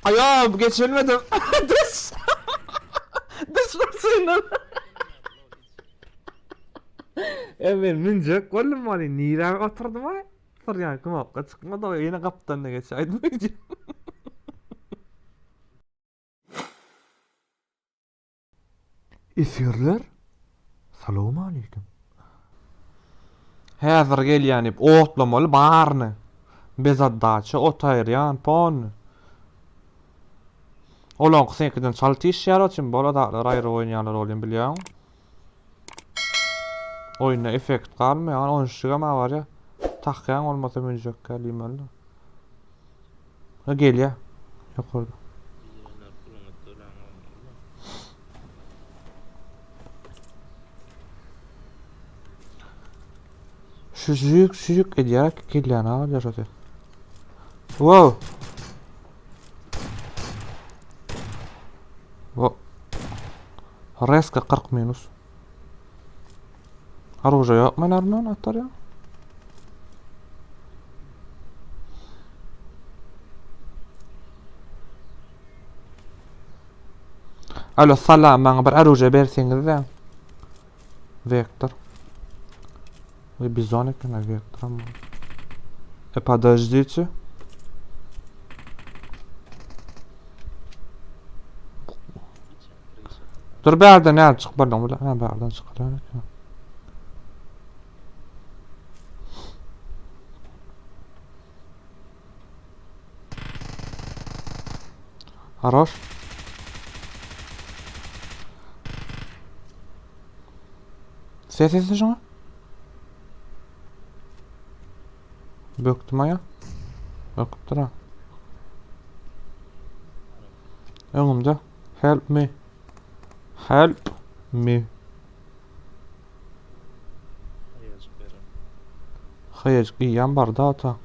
Aýa, geçilmedim. Düş. Düş maşyndan. E men münjek boldum ony nirä oturdym aý? Syrýan knopka çykmady o ýene gapdalynda geçäýdim öýdýän. Esgerler salowmaleýkim. Häzir gelýän diýip otlamaly baryny. Bez otdaça ot aýyrýan pon. Olaňky seňkiden çalt işýär o çyn bol zatlar aýry oýnaýarlar olim bilýäň. Oýunda effekt galmaýar oýunşygam barýa. Tahýaň bolmasa münjekkä diýmeli. Ha gelýär. Ýokarda. Diýenler puluňy töläň bolmaly. Şu jüýk jüýk edýär gelýän ha bolýar şo ses. Wow. Wo. Reska 40 minus. Orужие ýok men arman atar ýa. Alo salam maňa bir orужие berseňiz-de. Vektor. We bizon eken vektor ama. E подождите. Dur bärden nädip çykyp bolýar bile. Ha bärden çykylýar eken. Хорош. Ses etsin şuna. Bökdüm aýa. Böküpdir ha. Öňümde. Help me. Help me. Haýajyk beren. Haýajyk iýen bar da ata.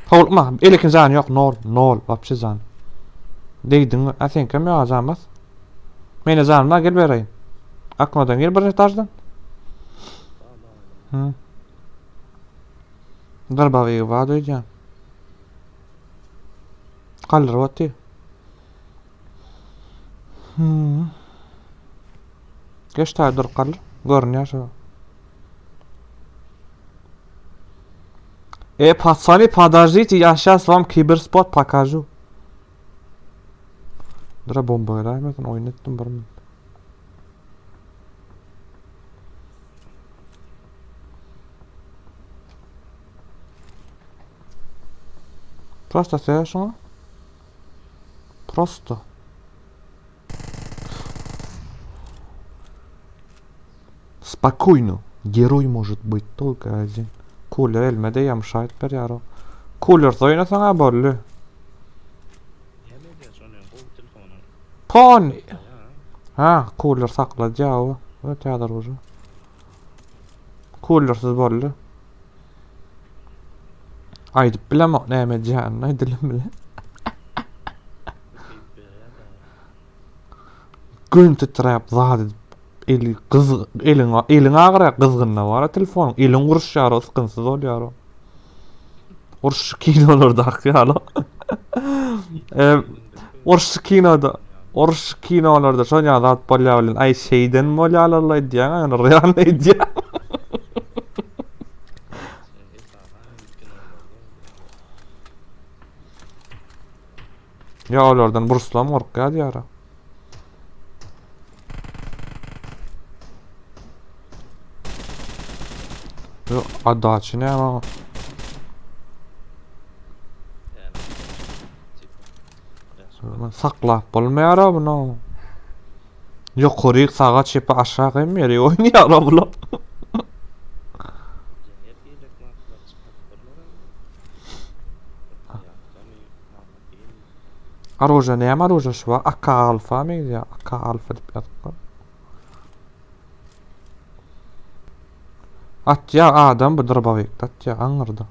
Howlukma, elekin jany ýok, nol, nol, wapşe jan. Degdiň, a seňkem ýok, jan bas. Mene janym bar, gel bereýin. Akmadan gel bir etajdan. Hı. Darbagy bar öýdýän. Galdyryp otyr. Hmm. Geç taý durup galdyr. Görünýär şo. E, пацаны, подождите, я сейчас вам киберспорт покажу. Dura bomba geläýmesin, oýun etdim bir minut. Prosto söýe şuňa. Prosto. Spokojno. Герой может быть только один. Cooler elime deýýär, şaýt berýär o. Cooler oýnasaň ha boldy. Näme edýär şony gowy telefonyň. Pon. Ha, cooler sakladýar o. Evet häzir uje. Coolersiz boldy. Aýdyp bilemok näme edýänini aýdylym bilen. Gün titräp zat edip eli gyz eliň eliň agyrýar gyzgynda bar telefonyň eliň guruşýar ysgynsyz bolýar o. Uruş kinolardaky ýaly. Uruş kinoda uruş kinolarda şon ýaly zat bolýar bilen aý şeýden bolýarlar diýýän ýöne real edýän. Ýa olardan Bruslam gorkýar diýara. Yo adaçy näme? Saklap bolmaýar bunu. Ýokaryk saga çepe aşak hem ýeri oýnaýar bular. Aruja näme aruja şu wa? AK alfa meňzeýär. AK alfa diýip ýazypdyr. Atýar adam bu drobowikde atýar aňyrda.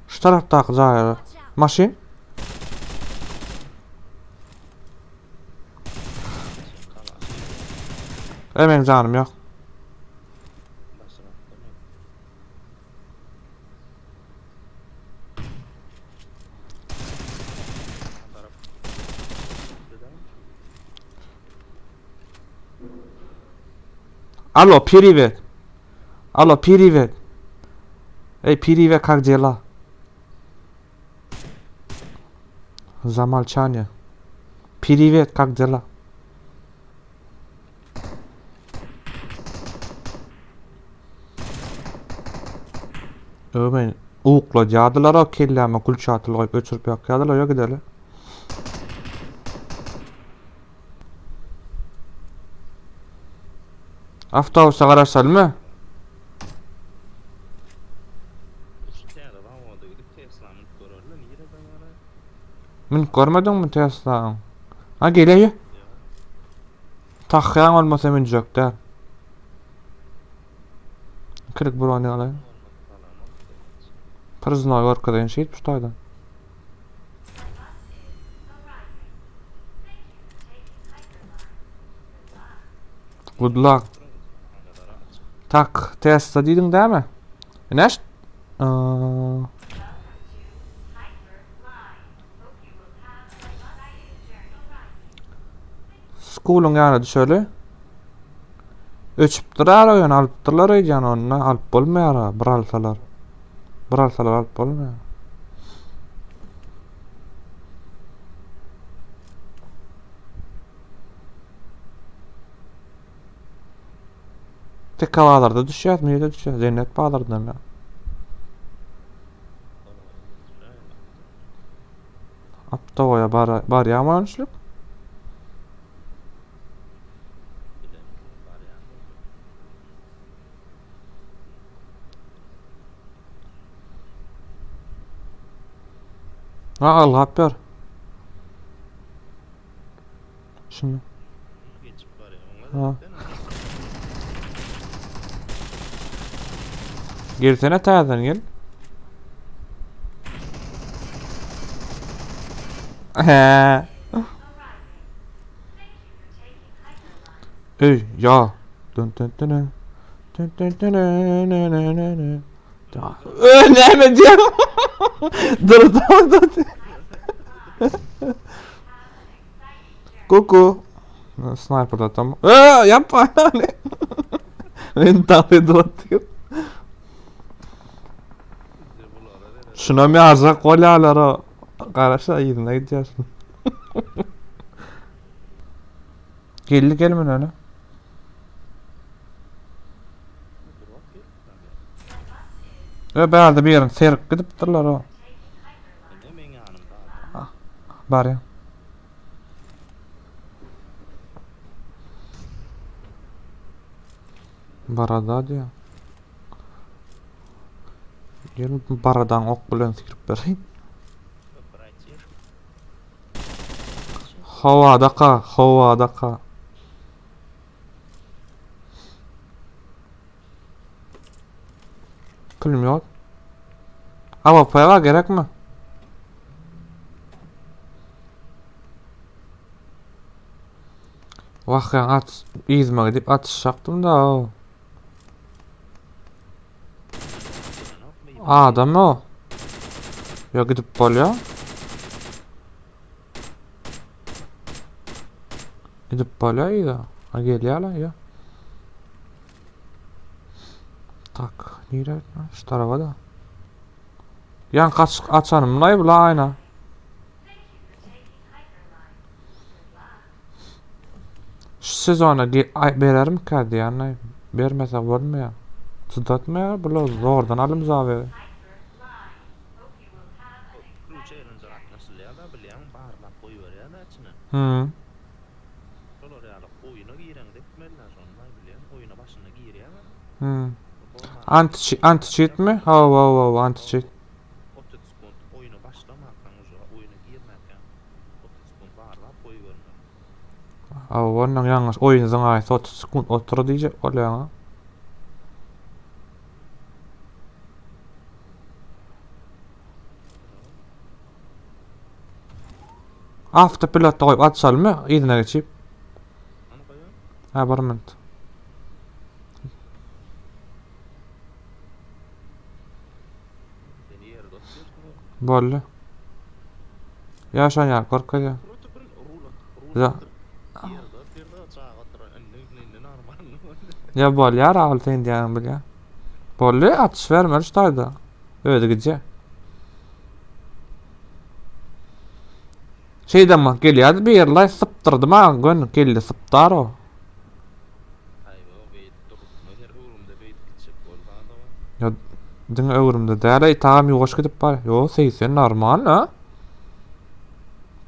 Şu tarapdaky jaýa maşyn. E meň janym ýok. Alo, priwet. Alo, priwet. Ey, priwet, kak dela? Zamalçaniýa. Priwet, kak dela? Öwen ukladýardylar o kelläme gülçatyl goýup öçürip ýakýardylar ýa gideli. Awtobusa garaşalymy? Şu täze zawoda gidip Tesla münüp göreli nirede bar? Münüp görmediňmi Teslanyň? Ha geleýä. Tahýaň bolmasa münjek däl. Kirik brony alaýyn. Przynoý görkezeýin şeýdip şu taýdan. Good luck. Tak, Tesla diýdiň dämi? Näş? Skulyň ýanyna düşeli. Öçüpdir ara ýöne alypdyrlar öýdýän onda alyp bolmaýar bir alsalar. Bir alsalar alyp bolmaýar. Teke bazarda düşýär, nirede düşýär? Jennet bazarynda mı? Aptowoýa bar barýarmy önçlük? Ha algap ber. Şunu. Geçip barýar. Ha. Gelsene täzeden gel. He. Ey ya. Dön dön dön dön. Dön dön dön dön dön dön dön. Ö näme diýýär? Dur dur dur. Kuku. Sniper da tam. Ö yapma yani. Men tabi otyr. Şuna mi arzak bolýarlar o. Garaşa yzyna gidýärsin. Geldi gelmen öne. Ö bärde bir yerin serip gidipdirler o. Barýa. Barada diýýär. Gel baradaň ok bilen sirip bereýin. Howadaka, howadaka. Pulum ýok. AWP bar gerekmi? Wah ýa at yzyma gidip atyşjakdym da. Adam o. Ýa gidip bolýar. Gidip bolýar yza. Ha gelýärler ýa. Tak, nire? Şu tarafa da. Ýan kaç açanym laý bula aýna. Şu sezona bererim ka diýen bermese bolmaýar. Çydatmaýar bular zordan alym zabe. Hmm. Şolar ýaly oýuna gireňde etmeli-dä şony bilýäň oýuna başynda girýäňem. Hmm. Anti anti cheatmi? Hawa hawa hawa anti cheat. 30 sekunt oýuna başlamankaň uje oýuna girmänkäň 30 sekunt barlap goýbermeli. Hawa ondan ýalňyş oýun zyňaýsa 30 sekunt otur diýjek bolýaň. Awtopilotda goýup açalymy yzyna geçip? Ha bir minut. Boldy. Ýa şon ýaly görkezýär. Ja. Ýa bolýar agyl sen diýýäňi bilýän. Boldy atyş bermeli şu taýda. Özi gidýär. Şeýdem bak gelýärdi bir ýerlaý sypdyrdy maňa göni geldi sypdar o. Haýba beýdip durupmy her öwrümde beýdip gitjek bolsada o. Ýa diňe öwrümde däl eý tagam ýuwaş gidip bar. Ýo 80 normal a.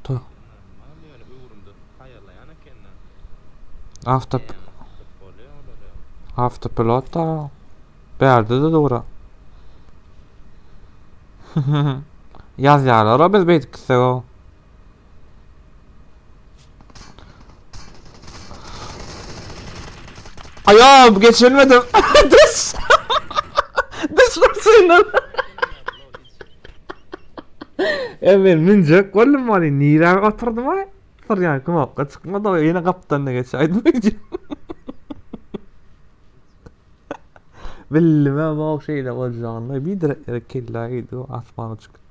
Normal ýöne öwrümde haýallaýan ekeni. Awto Awtopilot da bärde-de dura. Ýazýarlar-a biz beýdip gitsek-o. Aýa, geçilmedim. Düş. Düş maşyndan. E men münjek boldum ony nirä oturdym aý? Syrýan knopka çykmady o ýene gapdalynda geçäýdim öýdýän. Bildim-ä bu şeýle boljagyny. Biderek ýere kellä giydi o asmana uçup gitdi.